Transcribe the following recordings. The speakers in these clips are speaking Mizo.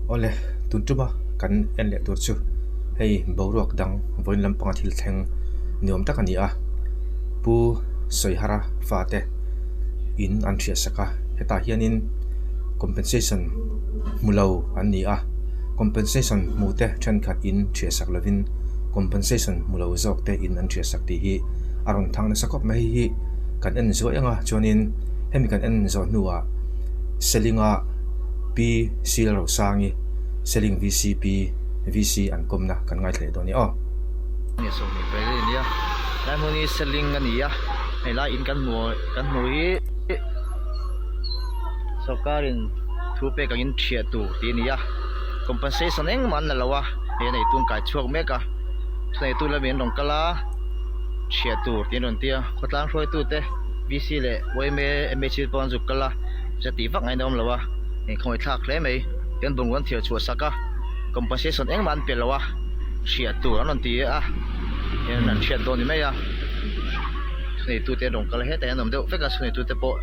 Awle, tun tuma kan en leh tur chu hei boruak dang vawiin lampanga thil thleng ni awm tak a ni a, Pu Sawihara fate in an hriat sak a, hetah hianin compensation hmu lo an ni a, compensation hmu te thenkhat in hriat sak lovin compensation hmu lo zawk te in an hriat sak tih hi a rawn thang nasa khawp mai. Hei hi kan en zuai ang a, chuanin hemi kan en zawh hnuah Selinga Pi Silrosangi Seling VCP VC an kawmna kan ngaithla leh dawn a ni aw. Ni sawmhnih pali a nia, helai hmun hi Seling a ni a, helai in kan hmu kan hmu hi sawrkarin thu pek angin thiah tur tih a ni a, compensation engmah an la lo a, hei a neitu an kai chhuak mek a, thuneitu lami an rawn kal a, thiah tur tih an rawn ti a, khawtlang hruaitute VC leh yma MHC pawh an zuk kal a. Zia tih vak ngaina awm lo a, inkhawih thlak hle mai. Kan bungrua an thiar chhuah sak a, compensation engmah an pe lo a, hriat tur an rawn ti a, hian an hriat dawn ni mai a. Thuneitute an rawn kal a, hetah hian an awm deuh vek a, thuneitute pawh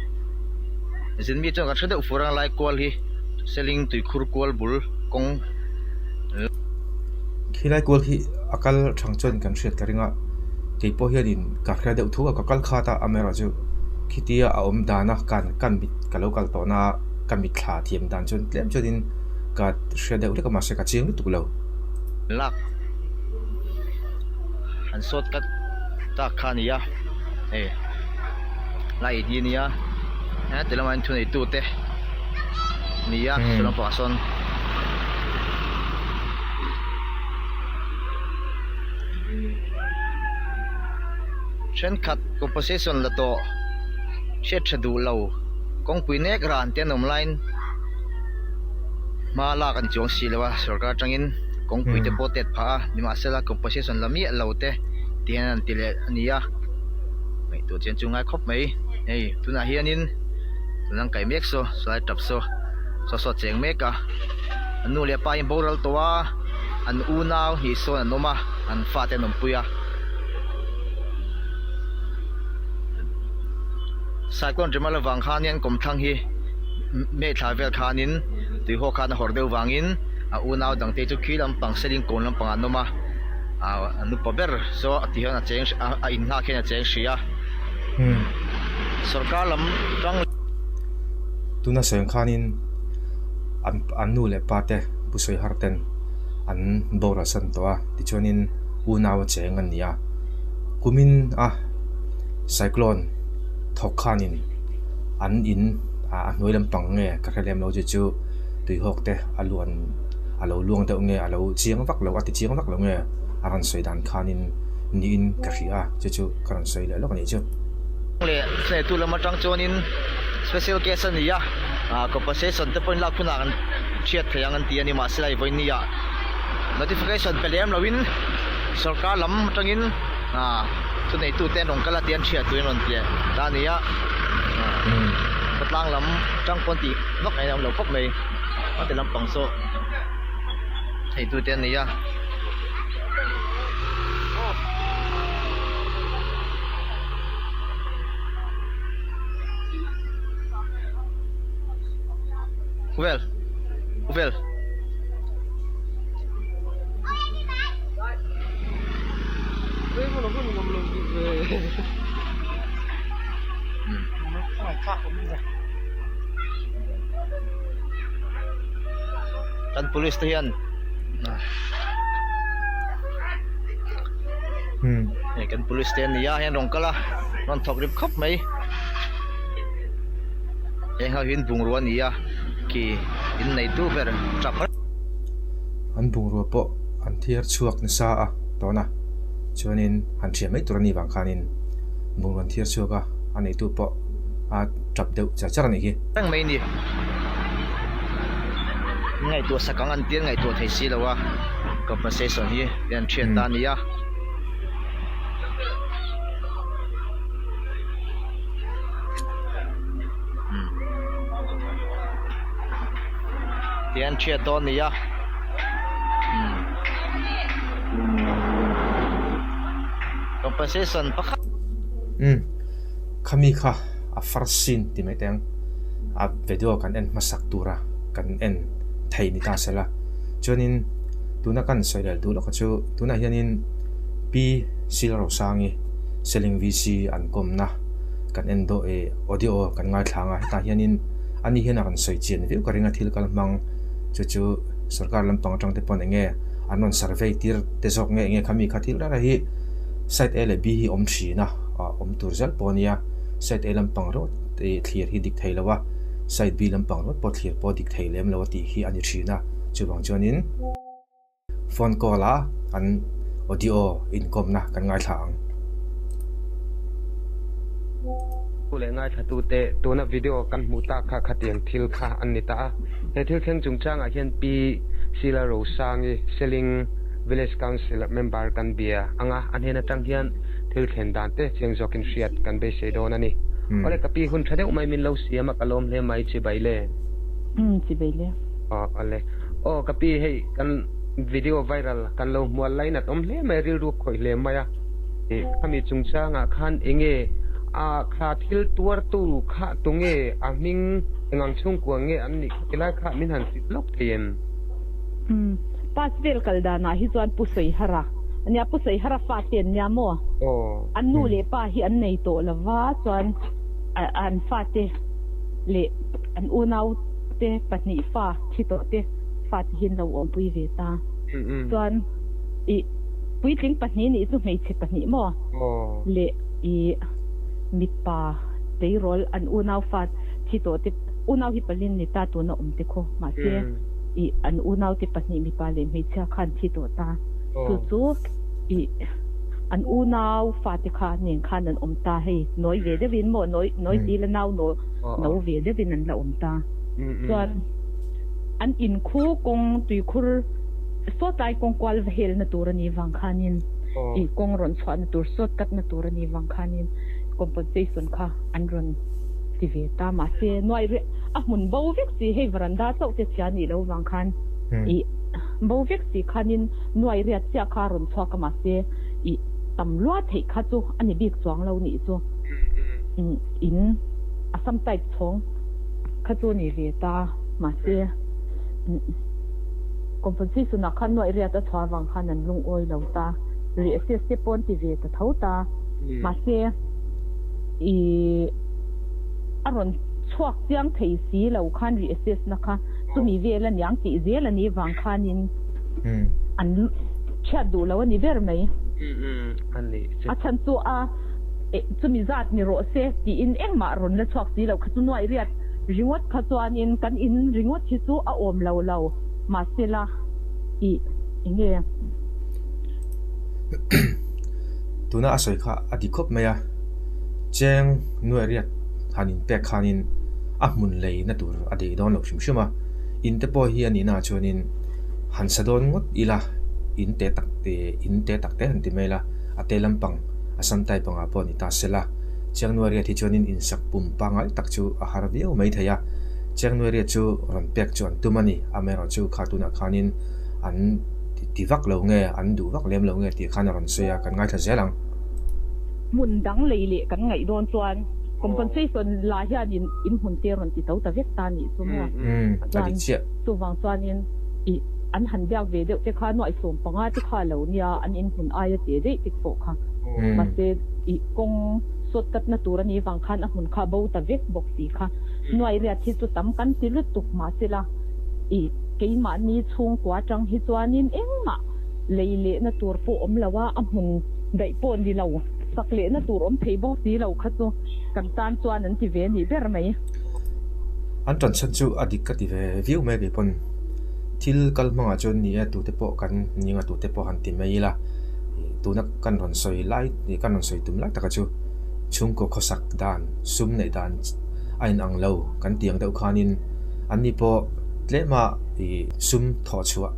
zin mi chuan kan hre deuh fur ang lai kual hi Seling tuikhur kual bul kawng. Khilai kual hi a kal thang chuan kan hriat ka ring a, keipawh hianin ka hria deuh thu a, ka kal khat a, amaherawhchu khitia a awm dana kan ka mit ka lo kal tawhna ka mit thla thiam dan chuan tlem chuanin ka hria deuh hlek a mahse ka chiang lutuk lo. Lak an sawt kat tak kha a ni a, hei lai hi a nia heti lamah hian thuneitute a ni a saw lampangah sawn. Thenkhat composition la tawh hriat tha duh lo kawngpui nek ran te an awm laiin hma lak an chuang si lo a, sorkar atangin kawngpui te pawh tet phah a, nimahsela composition la miah lo te ti hian an ti leh a ni a, ngaihtuah chian chu ngai khawp mai hei tunah hianin tuna an kaih mek saw saw lai tap saw saw saw a cheng mek a, an nu leh pa in boral tawh a an unau hnih sawn an awm a an fate an awmpui a. Cyclone Jamal avang khanin kawmthlang hi May thla vel khanin tuihaw khan a hawrh deuh vangin a unau dangte chu khi lampang Seling kawn lampangah an awm a, a nupa ber saw ti hian a cheng a innghak hian a cheng hrih a. Sorkar lam tang. Tuna sawi ang khanin an nu leh pa te Pu Sawihar ten an boral san tawh a tichuanin unau a cheng an ni a. Kumin a cyclone thawk khanin an in a hnuai lampang nge ka hre lem lo chu chu tuihawk te a luan a lo luang deuh nge a lo chiang vak lo a ti chiang vak lo nge a rawn sawi dan khanin niin ka hria a chu chu ka rawn sawi leh lawk a nih chu. Leh hnetu lam atang chuanin special case a ni a compensation te pawhin lak hunah an hriat theih ang an ti a ni mahse hei vawiin nia notification pe lem loin Sorkar lam atangin thuneitute an rawn kal a tih an hriat turin rawn ti ta a ni a, khawtlang lam atang pawn tih vak ngaihna a awm lo khawp mai, a ti lampang saw theitute an ni a. Vel vel. Kan police te hian hei kan police te an ni a hei an rawn kal a rawn thawk rip khawp mai heng ho hi an bungrua a ni a khi inneitu ber tap. An bungrua pawh an thiar chhuak nasa a tawn a, chuanin han thiam mai tur a nih vang khanin bungrua an thiar chhuak a, a neitu pawh a tap deuh char char a nih hi. Reng mai ni. Ngaihtuah sak ang an tir ngaihtuah thei si lo a, compensation hi an thian ta a ni a. Tih an hriat dawn a ni a compensation pakhat. Umm khami kha a first scene ti mai teh ang a video kan en hmasak tura kan en theih ni ta sela. Chuanin tuna kan sawi leh duh lawk chu tunah hianin Pi Silrosangi Seling VC an kawmna kan en dawh eh audio kan ngaithla ang a, hetah hianin ani hian a rawn sawi chian viau ka ring a thil kal hmang chu chu sorkar lampang atang te pawn eng nge an rawn survey tir te zawk nge eng nge khami kha thil rara hi side A leh B hi awm thin a awm tur zel pawh a nia side A lampang rawt ih thlir hi dik thei lo a side B lampang rawt pawh thlir pawh dik thei lem lo a tih hi a ni thin a chuvang chuanin phone call a an audio inkawmna kan ngaithla ang. Pu leh ngaithlatute tuna video kan hmuh tak kha khatiang thil kha an ni ta a. He thil thleng chungchangah hian Pi Sheila Rosangi, Seling Village Council member kan bia ang a, a hnen atang hian thil thlen dan te chiang zawkin hriat kan beisei dawn a ni. Awle ka pi hun tha deuh mai min lo siam a, ka lawm hle mai chibai le. Umm chibai le. Aw awle. Aw ka pi hei kan video viral kan lo hmual lainat awm hle mai rilru khawih hle mai a. Khami chungchangah khan enge a kha thil tuartu kha tunge a hming engang chhungkua nge an nih kha tilai kha min han hrilh lawk thei em? Umm pass vel kal danah hi chuan Pu Sawihara ania Pu Sawihara fate an nia maw? An nu leh pa hi an nei tawh lova chuan an fate leh an unau te pahnih fa thi tawh te fate hi an lo awmpui ve ta chuan ih Puitling pahnih nih chu hmeichhe pahnih maw leh i mipa tleirawl an unau fa thi tawh te unau hi palin ni ta tuna awm te khaw mahse i an unau te pahnih mipa leh hmeichhia khan thi tawh ta chu chu i an unau fa te kha nen khan an awm ta hei nawi ve deuh in maw nawi nawi ti la nau no no ve deuh in an la awm ta chuan an inkhu kawng tuikhur Sawtlai kawng kual va helna tur a nih vang khanin ih kawng rawn chhuahna tur sawt katna tur a nih vang khanin compensation kha an rawn ti ve ta. Mahse nuai reh a hmun bo vek si hei varanda chauh te chhia nih loh vang khan ih bo vek si khanin nuai riat chiah kha a rawn chhuak a mahse ih tam lua theih kha chu a ni bik chuang lo nih chu in Assam type chhawng kha chu a ni ve ta mahse. Compensation ah khan nuaih riat a chhuah avang khan an lungawi lo ta. Re-assess te pawh an ti ve ta tho ta. Mahse, i a rawn chhuak chiang thei si lo khan re-assess na kha chumi vel a niang tih zel a nih vang khanin an chhiat duh lo a ni ber mai. A chhan chu a chumi zat ni rawh se tiin engmah rawn la chhuak si lo kha chu nuaih riat Ringawt kha chuanin kan in ringawt hi chu a awm lo lo, mahsela ih enge? Tuna a sawi kha a ti khawp mai a, cheng nuai riat han in pek khanin a hmun leina tur a dei dawn lo hrim hrim a, in te pawh hi a nihnaah chuanin han sa dawn ngawt ila in te tak te in te tak te han ti mai ila a te lampang a sam type angah pawh a ni ta sela. Chiangnuaria hi chuanin insak pum pangngai tak chu a har viau mai thei a, Chiangnuaria chu rawn pek chu an tum a ni. Amaherawhchu kha tunah khanin an ti vak lo nge, an duh vak lem lo nge tih khan a rawn sawi a, kan ngaithla zel ang. Hmun dang lei leh kan ngaih dawn chuan compensation la hianin in hmun te rawn ti to ta vek ta nih chu maw? Chuan chuvang chuanin ih an han biak ve deuh te kha nuaihsawm panga te kha lo nia, an inhmun aia che daih te pawh kha. Mahse ih kawng sawt katna tur a nih vang khan a hmun kha a bo ta vek bawk si kha. Nuai riat hi chu tam kan ti lutuk mahsela ih keimahni chhungkua atang hi chuanin engmah lei lehna tur pawh awm lo a, a hmun daih pawh ni lo, sak lehna tur awm thei bawk si lo kha chu kan tan chuan an ti ve nih ber mai. An tan chhan chu a dik ka ti ve viau mai kei pawn thil kal hmangah chuan ni e tute pawh kan ning a tute pawh han ti mai ila. Tuna kan rawn sawi lai kan rawn sawi tum lai taka chu chhungkaw khawsak dan sum neih dan a inang lo kan tih ang deuh khanin anni pawh tlema ih sum thawh chhuah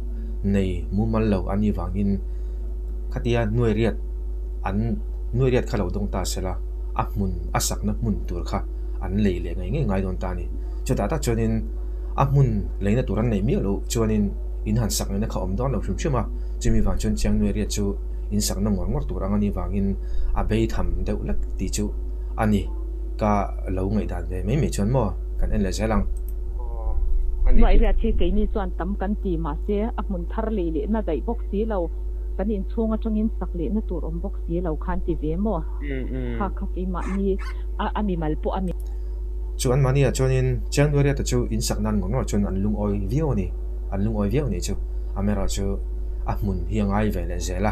nei mumal lo an nih vangin khatia nuai riat an nuai riat kha lo dawng ta sela a hmun a sakna hmun tur kha an lei leh ngei ngei ngai dawn ta a ni. Chutah tak chuanin a hmun leina tur an neih miah loh chuanin in han sak ngaihna kha awm dawn lo hrim hrim a. Chumi vang chuan Chiangnuai riat chu in sakna ngawr ngawr tur ang a nih vangin a bei tham deuh lek tih chu a ni. Ka lo ngaihdan ve mai mai chuan maw kan en leh zel ang. Aw a Nuaih riat hi keini chuan tam kan ti mahse a hmun thar lei lehna daih bawk si lo, kan inchhung atangin sak lehna tur awm bawk si lo khan ti ve maw? Kha kha keimahni a mimal pawh a mi. Chu anmahniah chuanin Chiang Nuai riata chu in sak nan ngawr ngawr chuan an lungawi viau a ni, an lungawi viau a nih chu. Amaherawhchu a hmun hi a ngai ve leh zel a,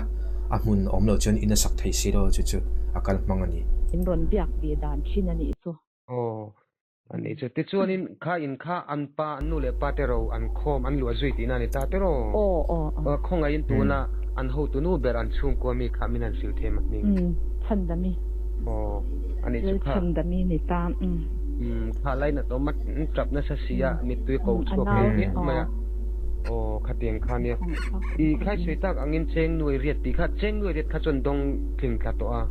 a hmun awm lo chuan in a sak thei si lo chu chu a kal hmang a ni. In rawn biak ve dan thin a nih chu. Aw, a nih chu. Tichuanin kha in kha an pa, an nu leh pa te ro an khawm, an luah zui tihna a ni ta tiraw? Aw, aw, aw. Khawngaihin tuna an hotu nu ber an chhungkua mi kha min han hrilh thei mahni. Umm, Chhandami. Aw, a nih chu kha. Chhandami ni ta, umm. Umm, kha lainat awm a tap nasa si a, mittui ko chhuak leh viau mai a. Aw, khatiang kha nia. I khai sawi tak angin cheng nuai riat tih kha, cheng nuai riat kha chuan dawng tling tla tawh a.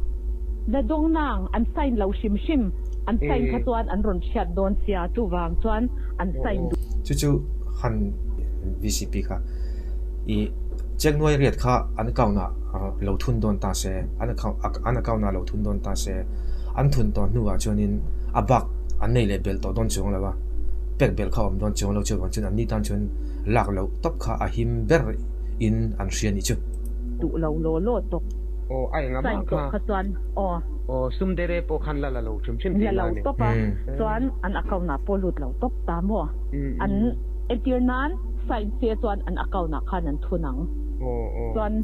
La dawng nang, an sign lo hrim hrim. An sign kha chuan an rawn hriat dawn sia, chuvang chuan an sign duh. Chu chu han VCP kha i cheng nuai riat kha an account ah lo thun dawn ta se, an account an account ah lo thun dawn ta se, an thun tawh hnuah chuanin a bak an nei leh belh tawh dawn chuang lo a, pek belh kha a awm dawn chuang lo chuvang chuan an ni tan chuan lak loh tawp kha a him ber in an hria nih chu. Duh lo law law tawp. Aw a enga mah kha. Kha chuan aw. Aw sum dere pawh khan la la lo hrim hrim tih la ni. La lo tawp a, chuan an account ah pawh lut lo tawp ta maw? An entir nan sign se chuan an account ah khan an thun ang. Chuan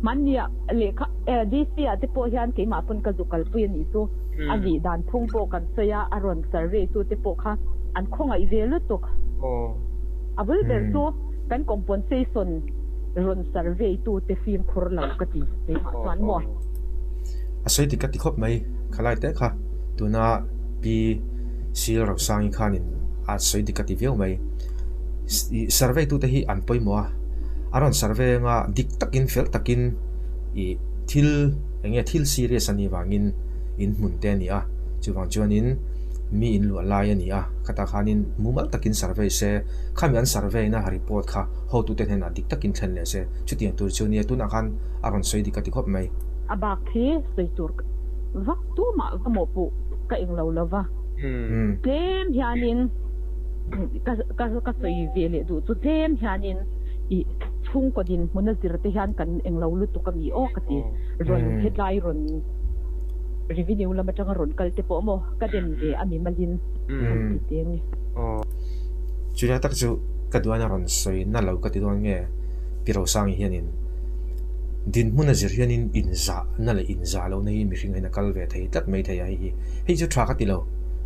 hmanni ah lehkha DC ah te pawh hian keimah pawn ka zu kalpui a nih chu. A vih dan phung pawh kan sawi a, a rawn survey tu te pawh kha an khawngaih ve lutuk. A bul ber chu kan compensation rawn survey tu te fimkhur lo ka ti keimah chuan maw. A sawi dik ka ti khawp mai, khalai te kha tuna Pi Sil Rosangi khanin a sawi dik ka ti viau mai. Survey tute hi an pawimawh a, a rawn survey anga dik takin fel takin ih thil eng nge thil serious a nih vangin in hmun te a ni a, chuvang chuanin mi in luah lai a ni a, khatah khanin mumal takin survey se, khami an survey na report kha hotute hnenah dik takin thlen leh se, chutiang tur chu nia tunah khan a rawn sawi dik a ti khawp mai. A bak hi sawi tur vak tumah va mawhpuh ka englo lo va, tlem hianin ka ka sawi ve leh duh chu tlem hianin i chhungkaw dinhmun a zir te hian kan englo lutuk a mi aw ka ti. Rawn hetlai rawn revenue lam atanga rawn kal te pawh maw ka dem ve a mi malin han ti te nge. Chulai tak chu ka duan a rawn sawi na lo ka ti dawn nge Pi Rosangi hianin dinhmun a zir hianin inzah na leh inzah lohna hi mihring hian a kal ve thei tlat mai thei a hei hi hei chu tha ka ti lo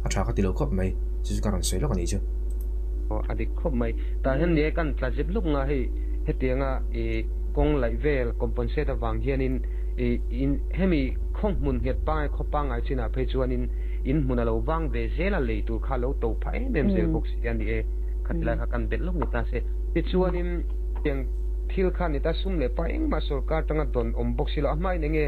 a tha ka ti lo khawp mai chu chu ka rawn sawi lawk a nih chu. Aw a dik khawp mai tah hian ni e kan tla zep luk nga hei hetianga i kawng laih vel compensate avang hianin i in hemi khaw hmun nghet pangai khaw pangai chinah phei chuanin in hmun a lo vang ve zel a lei tur kha a lo to phah em em zel bawk si a ni e khati lai kha kan belh lawk ni ta se tichuanin tiang thil kha ni ta sum leh pa engmah sorkar tanga dawn awm bawk si lo a hmain enge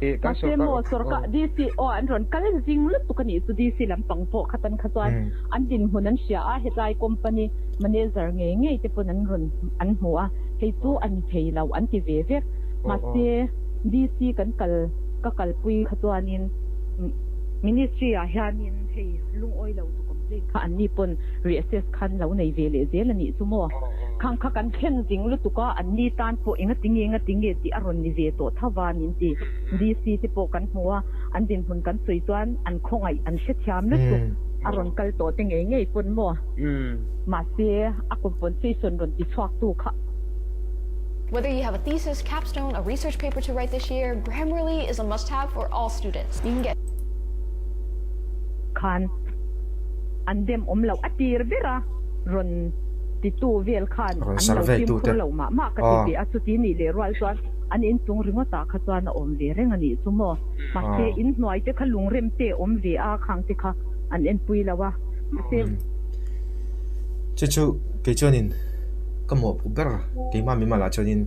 i kan Mahse sorkar maw sorkar DC aw an rawn kal zing lutuk a nih chu DC lampang pawh khatan kha chuan an dinhmun an hria a hetlai company manager ngei ngei te pawn an rawn an hmu a hei chu a ni thei lo an ti ve vek mahse DC kan kal ka kalpui kha chuanin ministry ah hianin hei lungawi lo tu complaint kha an ni pawn reassess khan lo nei ve leh zel a nih chu maw khang kha kan thlen zing lutuk a an ni tan pawh enga tinge enga tinge tih a rawn ni ve tawh tho va min ti DC te pawh kan hmu a an dinhmun kan sawi chuan an khawngaih an hrethiam lutuk a rawn kal tawh te ngei ngei pawn maw mahse a compensation rawn ti chhuak tu kha Whether you have a thesis, capstone, a research paper to write this year, Grammarly is a must-have for all students. You can get Khan an dem awm loh a tir ber a, rawn titu vel khan Rawn an lo survey tu fimkhur te. lo mah mah ka ti Aw. ve a, chuti nih leh rual chuan an inchung ringawt ah kha chuan a awm ve reng a nih chu maw. Mahse Aw. inhnuai te kha lungrem te awm ve a, khang te kha an enpui lo a, mahse. Chu chu kei chuanin ka mawhpuh ber keimah mimal ah chuanin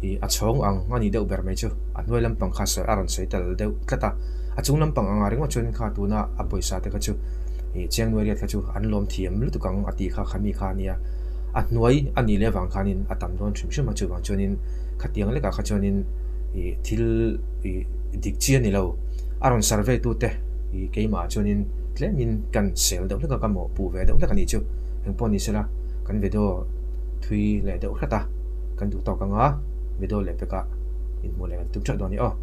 ih a chhawng ang a nih deuh ber mai chu a hnuai lampang kha sawi a rawn sawi tel deuh tlat a a chung lampang anga ringawt chuan kha tuna a pawisa te kha chu ih chiang nuai riat kha chu an lawm thiam lutuk ang a tih kha kha mi kha a nia a hnuai a nih leh avang khanin a tam dawn hrim hrim a chuvang chuanin khatiang lekah kha chuanin ih thil ih dik chi a ni lo a rawn survey tu te ih keimah ah chuanin tlemin kan sel deuh hlek a ka mawhpuh ve deuh hlek a nih chu engpawh ni sela. Kan video thui leh deuh hret a, kan duh tawk anga video leh pekah inhmuh leh kan tum ṭeuh dawn a ni aw.